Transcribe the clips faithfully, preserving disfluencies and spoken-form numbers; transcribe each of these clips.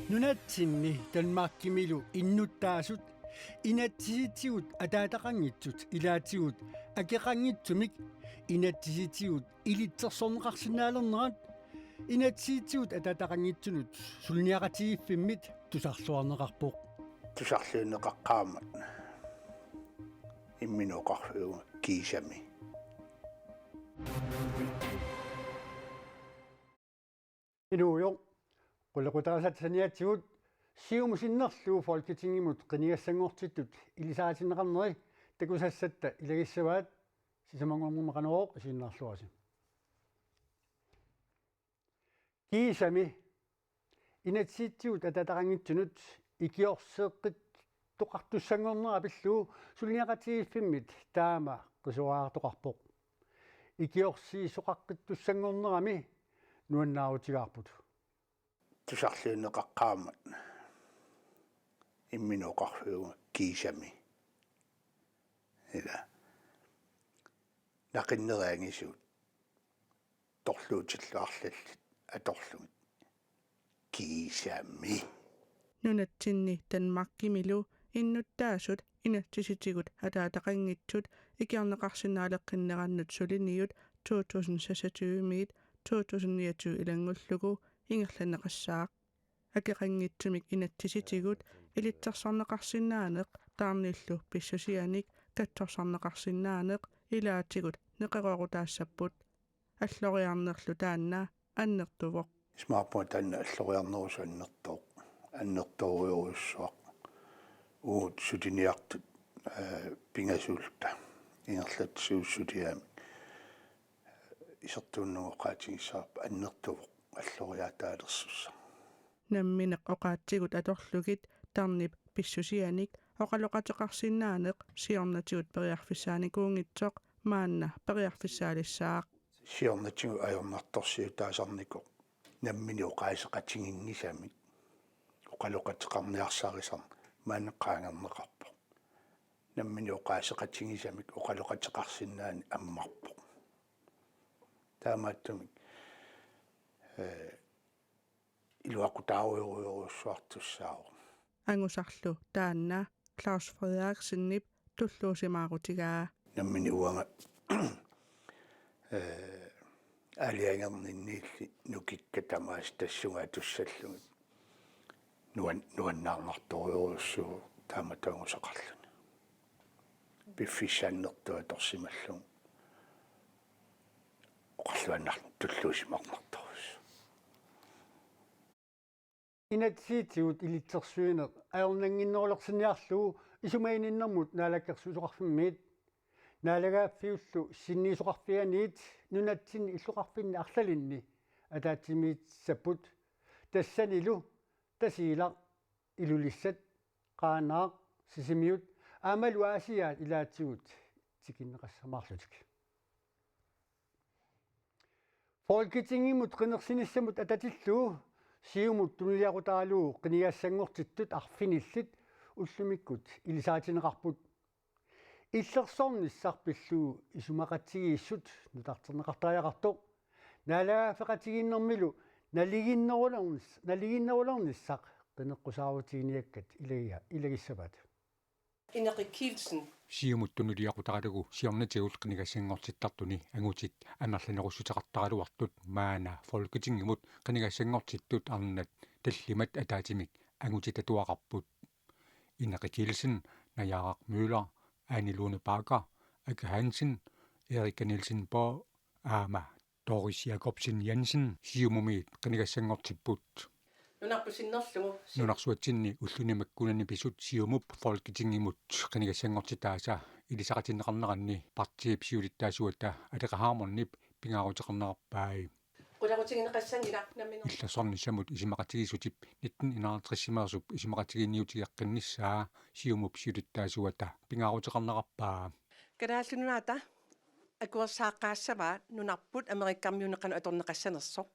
Nunatsinni Danmarkimilu innuttaasut inatsisitigut ataataqanngitsut ilaatigut akeqanngitsumik inatsisitigut ilitsersorneqarsinnaalernerat inatsisitigut ataataqanngitsunut suliniaqatigiiffimmit tusarluarneqarpoq. Tusarluunneqaqqaarmat imminut oqarfigaanga kiisami. Inuugujoq, qulequtaasatit saniatigut Siumut sinnerlugu Folketingimut qinigassanngortittut ilisaritinneqarneri takusassatta ilagissavaat, sisamanngornermi Qanorooq isiginnaarluarisi. Kiisami inatsisitigut ataataqanngitsunut ikiorseeqqittoqartussanngornera pillugu suliniaqatigiiffimmit taama qisuariartoqarpoq. Ikiorsiisoqaqqittussanngornerami nuannaarutigaarput. Tusarluunneqaqqaarmat imminut oqarfigaanga kiisami. Ila. Naqinneriangisuut torluutillu arlallit atorlugit kiisami. Nunatsinni Danmarkimilu innuttaasut inatsisitigut ataataqanngitsut ikiorneqarsinnaaleqqinnerannut suliniut to tusind seksogtyve-miit to tusind niogtyve ilanngullugu ingerlanneqassaaq. Akeqanngitsumik inatsisitigut ilitsersorneqarsinnaaneq tarnillu pissusianik katsorsarneqarsinnaaneq ilaatigut neqeroorutaassapput. Alloriarnerlu taanna annertuvoq. Isumaqarpunga taanna alloriarnerusoq annertooq. Annertoorujussuaq. Uagut suliniartut, eh, pingasuulluta ingerlatsisuussutigaamik isertuunnagu oqaatigissavarput annertuvoq alloriaataalersussaq. Nammineq oqaatsigut atorlugit tarnip pissusianik oqaloqateqarsinnaaneq siornatigut periarfissaanikuunngitsoq maanna periarfissaalissaaq. Siornatigut ajornartorsiutaasarnikoq nammineq oqaaseqatiginngisamik oqaloqateqarniarsarisarneq maanna qaangerneqarpoq. Nammineq oqaaseqatigisamik oqaloqateqarsinnaaneq ammarpoq. Taamaattumik, eh, iluaqutaarujorujussuartussaavoq. Angusarlu taanna Claus Frederiksenip tulluusimaarutigaa. Nammineq uanga, eh, aalajangerninniilli nukikka tamaasa tassunga atussallugit nuan-, nuannaarnartorujussuuvoq taamatut angusaqarluni. Piffissaq annertooq atorsimallugu oqarluinnarlugu tulluusimaarnartorujussuuvoq. Inatsisitigut ilitsersuineq ajornannginnerulersinniarlugu isumaginninnermut Naalakkersuisoqarfimmiit Naalagaaffiullu Sinniisoqarfianiit nunatsinni illoqarfinni arlalinni ataatsimiitissapput, tassanilu Tasiilaq, Ilulissat, Qaanaaq, Sisimiut aammalu Aasiaat ilaatigut tikinneqassamaarlutik. Folketingimut qinersinissamut atatillugu Siumut tunuliaqutaralugu qinigassanngortittut arfinillit ullumikkut ilisaritinneqarput. Illersornissaq pillugu isumaqatigiissut nutarterneqartariaqartoq naalagaaffeqatigiinnermilu naligiinnerulernis-, naligiinnerulernissaq qineqqusaarutigineqakkat ilagiga-, ilagissavaat. Inaqi Kielsen. Siumut tunuliaqutaralugu siornatigut qinigassanngortittartuni angutit amerlanerussuteqartaraluartut maanna Folketingimut qinigassanngortittut arnat tallimat ataatsimik angutitatuaqarput. Inaqi Kielsen, Najaaraq Møller, Anne Lone Bagger, Ake Hansen, Erika Nielsen Borg aamma Doris Jakobsen Jensen Siumumiit qinigassanngortipput. Nunarput sinnerlugu. Nunarsuatsinni ulluni makkunani pisut Siumup Folketingimut qinigassanngortitaasa ilisaqatinneqarneranni partiip siulittaasuata Aleqa Hammondip pingaaruteqarnerarpai. Qulequtigineqassanngilaq nammineq. Illersornissamut isumaqatigiissutip nitten enoghalvtredsimeersup isumaqatigiinniutigeqqinnissaa Siumup siulittaasuata pingaaruteqarnerarpaa. Kalaallit Nunaata akuersaaqqaassavaa nunarput Amerikkarmiunut qanoq atorneqassanersoq.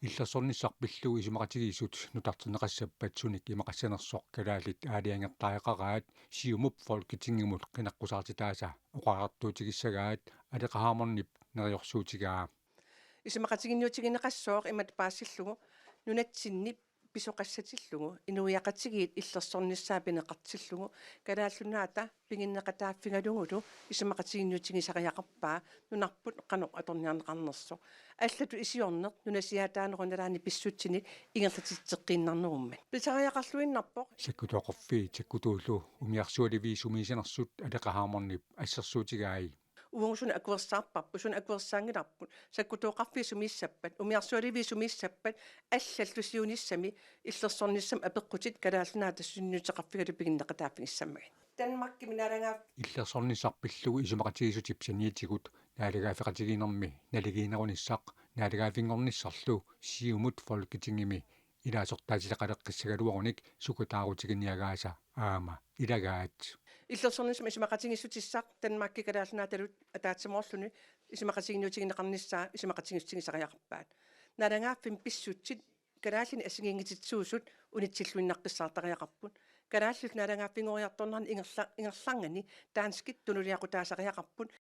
Illersornissaq pillugu isumaqatigiissut nutarterneqassappat sunik imaqassanersoq kalaallit aalajangertariaqaraat Siumup Folketingimut qineqqusaartitaasa oqariartuutigissagaat Aleqa Hammondip neriorsuutigaa. Isumaqatiginniutigineqassooq imatut paasillugu nunatsinni pisoqassatillugu inuiaqatigiit illersornissaa pineqartillugu Kalaallit Nunaata piginneqataaffigalugulu isumaqatiginniutigisariaqarpaa nunarput qanoq atorniarneqarnersoq. Allatut isiorneq nunasiaataanerup nalaani pissutsinik ingerlatitseqqiinnarnerummik. Pisariaqarluinnarpoq. Sakkutooqarfiit sakkutuullu umiarsualiviit sumiissanersut Aleqa Hammondip assersuutigai. Uagut suna akuersaarparput, suna akuersaanngilarput, sakkutooqarfiit sumiissappat, umiarsualiviit sumiissappat, allallu siunissami illersornissamut apeqqutit Kalaallit Nunaata sunniuteqarfigalugu piginneqataaffigissammagit. Danmarkimi naalagaaf- Illersornissaq pillugu isumaqatigiissutip saniatigut naalagaaffeqatigiinnermi naligiinnerunissaq naalagaaffinngornissarlu Siumut Folketingimi ilaasortaatitaqaleqqissagaluarunik sukataarutiginiagaasa aamma ilagaat. Illersornissamut isumaqatigiissutissaq Danmarki Kalaallit Nunaatalu ataatsimoorluni isumaqatiginniutigineqarnissaa isumaqatigiissutigisariaqarpaat. Naalagaaffimmi pissutsit kalaallinik assigiinngitsutut unitsilluinnaqqissaartariaqarput. Kalaallit naalagaaffinngoriartornerani ingerla-, ingerlaannani danskit tunuliaqutaasariaqarput.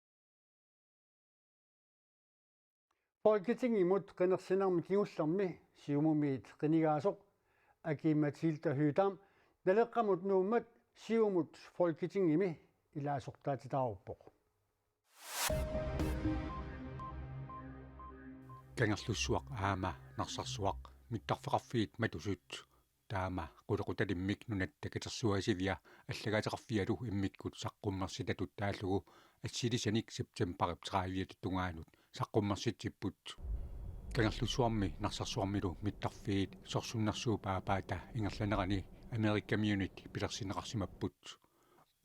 Folketingimut qinersinermi kingullermi Siumumiit qinigaasoq Aki-Matilda Høegh-Dam Naleqqamut Nuummat Siumut Folketingimi ilaasortaatitaaruppoq. Kangerlussuaq aamma Narsarsuaq mittarfeqarfiit matusut. Taama qulequtalimmik Nunatta Katersugaasivia allagaateqarfialu immikkut saqqummersitatut taallugu assilisanik septembarip tredive tungaanut saqqummersitsipput. Kangerlussuarmi Narsarsuarmilu mittarfiit sorsunnersuup aapaata ingerlanerani Amerikamiunit pilersinneqarsimapput.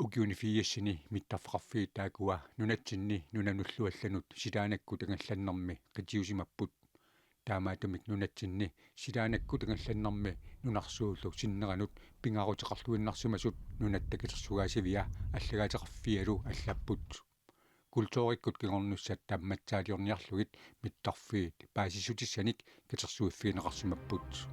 Ukiuni firsiini mittarfeqarfiit taakkua nunatsinni nunanullu allanut silaannakkut angallannermi qitiusimapput. Taamaattumik nunatsinni silaannakkut angallannermi nunarsuullu sinneranut pingaaruteqarluinnarsimasut Nunatta Katersugaasivia allagaateqarfialu allapput. Kulturikkut kingornussat tammatsaaliorniarlugit mittarfiit paasissutissanik katersuiffigineqarsimapput.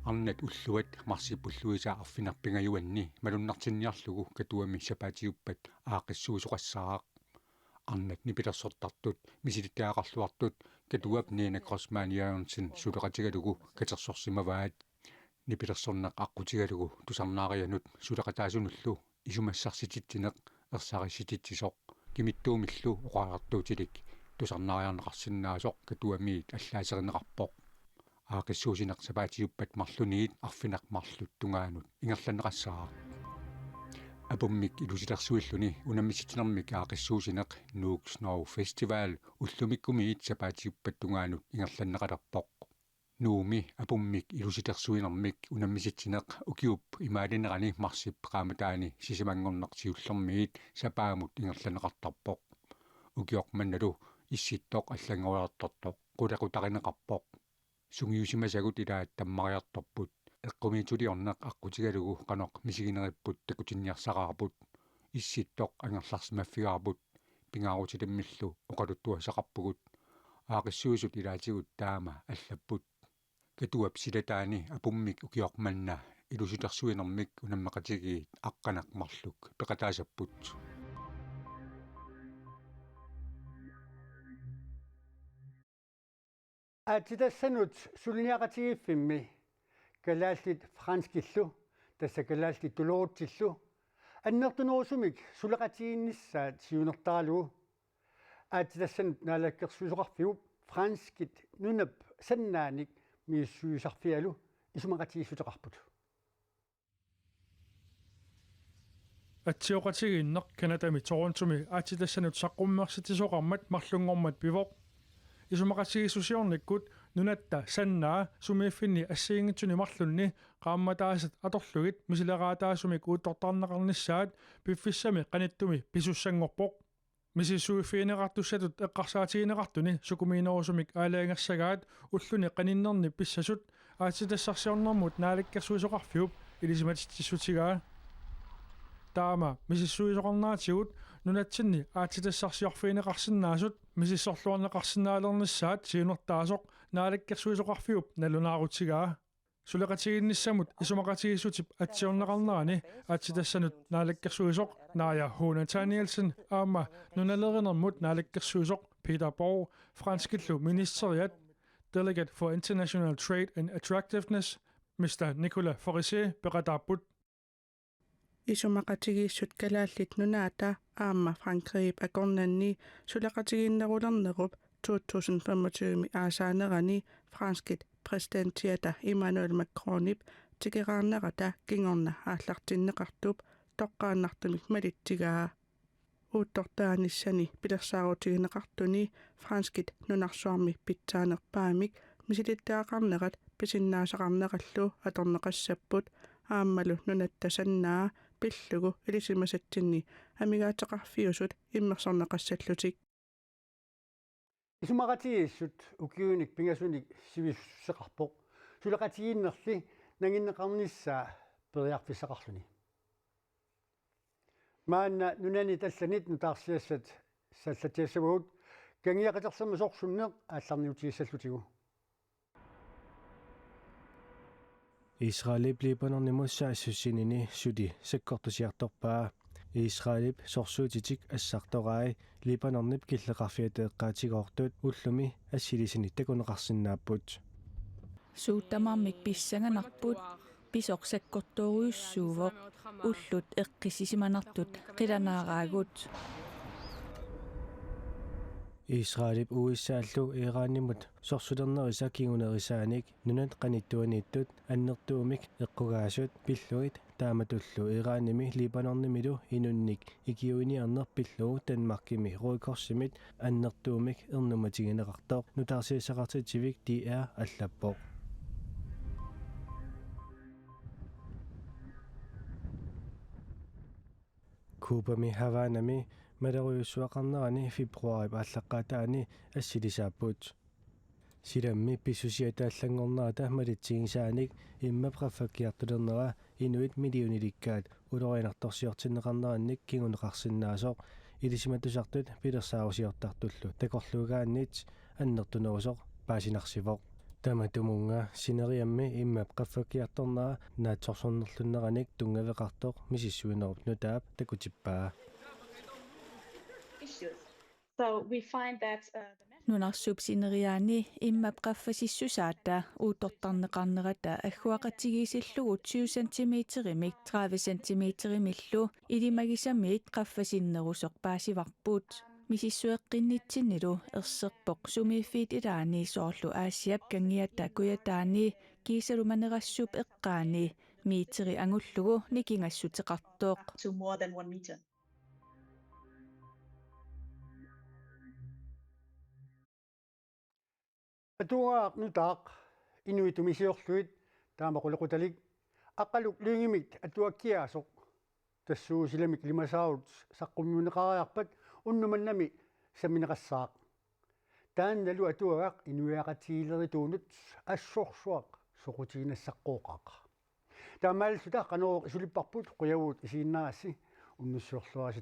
Arnat ulluat marsip ulluisa arfineq-pingajuanni malunnartinniarlugu Katuami sapaatiuppat aaqqissuisoqassaaq. Arnat nipilersortartut misilittagaqarluartut Katuap Nina Kreutzmann Jørgensen suleqatigalugu katersorsimavaat. Nipilersorneq aqqutigalugu tusarnaarianut suleqataasunullu isumassarsititsineq ersarissititsisoq kimittuumillu oqariartuutilik tusarnaariarneqarsinnaasoq Katuamiit allaaserineqarpoq. Aaqqissuussineq sapaatiuppat marlunniit arfineq-marluk tungaanut ingerlanneqassaaq. Apummik ilusilersuilluni unammisatsinermik aaqqissuussineq Nuuk Snow Festival ullumikkumiit sapaatiuppat tungaanut ingerlanneqalerpoq. Nuummi apummik ilusilersuinermik unammisatsineq ukiup imaalinerani marsip qaammataani sisamanngorneq siullermiit sapaamut ingerlanneqartarpoq. Ukioq mannalu Issittoq allanngoriartortoq qulequtarineqarpoq. Sungiusimasagut ilaat tammariartorput. Eqqumiitsuliorneq aqqutigalugu qanoq misigineripput takutinniarsaraarput. Issittoq angerlarsimaffigaarput. Pingaarutilimmillu oqaluttuassaqarpugut. Aaqqissuisut ilaatigut taama allapput. Katuap silataani apummik ukioq manna ilusilersuinermik unammeqatigiit aqqaneq-marluk peqataasapput. Aatsitassanut suliniaqatigiiffimmi kalaallit franskillu, tassa kalaallit tulerutsillu, annertunerusumik suleqatigiinnissaat siunertaralugu Aatsitassanut naalakkersuisoqarfiup franskit nunap sannaanik misissuisarfialu isumaqatigiissuteqarput. Atsioqatigiinneq Canadami Torontomi aatsitassanut saqqummersitsisoqarmat marlunngormat pivoq. Isumaqatigiissusiornikkut nunatta sannaa sumiiffinni assigiinngitsuni marlunni qaammataasat atorlugit misileraataasumik uuttortarneqarnissaat piffissami qanittumi pisussanngorpoq. Misissuiffigineqartussatut eqqarsaatigineqartuni sukumiinerusumik aalajangersagaat ulluni qaninnerni pissasut aatsitassarsiornermut naalakkersuisoqarfiup ilisimatitsissutigaa. Taama misissuisoqarneratigut nunatsinni aatsitassarsiorfigineqarsinnaasut misissorluarneqarsinnaalernissaat siunertaasoq naalakkersuisoqarfiup nalunaarutigaa. Suleqatigiinnissamut isumaqatigiissutip atsiorneqarnerani atsitassanut naalakkersuisoq Naaja H. Nathanielsen aamma nunalerinermut naalakkersuisoq Peter Borg, franskillu ministeriat, Delegate for International Trade and Attractiveness, mister Nicolas Forissier, peqataapput. Isumaqatigiissut Kalaallit Nunaata aamma Frankrigip akornanni suleqatigiinnerulernerup to tusind femogtyve aasaanerani franskit præsidentiata Emmanuel Macronip tikeraarnerata kingorna aallartinneqartup toqqaannartumik malitsigaa. Uuttortaanissani pilersaarutigineqartuni franskit nunarsuarmi pitsaanerpaamik misilittagaqarnerat pisinnaasaqarnerallu atorneqassapput aammalu nunatta sannaa pillugu ilisimasatsinni amigaateqarfiusut immersorneqassallutik. Isumaqatigiissut ukiunik pingasunik sivisussuseqarpoq. Suleqatigiinnerli nanginneqarnissaa periarfissaqarluni. Maanna nunanit allanit nutaarsiassat sallatsiassavagut, kangia qatersimasoq sunneq aallarniutigissallutigu. Israelip Libanonimut saassussinini suli sakkortusiartorpaa. Israelip sorsuutitik assartorai Libanonip killeqarfiata eqqaatigoortut ullumi assilisinik takuneqarsinnaapput. Suut tamarmik pissanganarput, pisoq sakkortoorujussuuvoq, ullut eqqissisimanartut qilanaaraagut. Israelip U S A-llu Iranimut sorsulernerisa kingunerisaanik nunat qanittuaniittut annertuumik eqqugaasut pillugit taamatullu Iranimi Libanonimilu inunnik ikiuiniarneq pillugu Danmarkimi Røde Korsimit annertuumik ernummatigineqartoq nutaarsiassaqartitsivik D R allappoq. Cubami Havanami malerujussuaqarnerani februaarip aallaqqaataani assilisaapput. Silammi pissusiata allanngornerata malitsigisaanik immap qaffakkiartulernera inuit millionilikkaat ulorianartorsiortinneqarnerannik kinguneqarsinnaasoq ilisimatusartut pilersaarusiortartullu takorluugaannit annertunerusoq paasinarsivoq. Tamatumunnga sineriammi immap qaffakkiartornera naatsorsornerlunneranik tunngaveqartoq misissuinerup nutaap takutippaa. issues. So we find that uh, the measure Nunarsuup sineriaani immap qaffasissusaata uuttortarneqarnerata agguaqatigiissillugu tyve centimeterimik tredive centimeterimillu ilimagisamiit qaffasinnerusoq paasivarput. Misissueqqinnitsinnilu erserpoq sumiiffiit ilaanni soorlu Aasiap kangiata kujataani kiisalu manerassuup eqqaani meteri angullugu nikingassuteqartoq. To more than one meter. Atuagaq nutaaq inuit tumisiorlugit taama qulequtalik Aqqaluk Lyngimit atuakkiaasoq tassuugu silamik ilimasaarut saqqummiunneqariarpat unnuk mannami sammineqassaaq. Taannalu atuagaq inuiaqatigiilerituunut assorsuaq soqutiginassaqquuqaaq. Taamaalilluta Qanorooq isulipparput, qujavugut isiginnaarassi, unnussiorluarisi.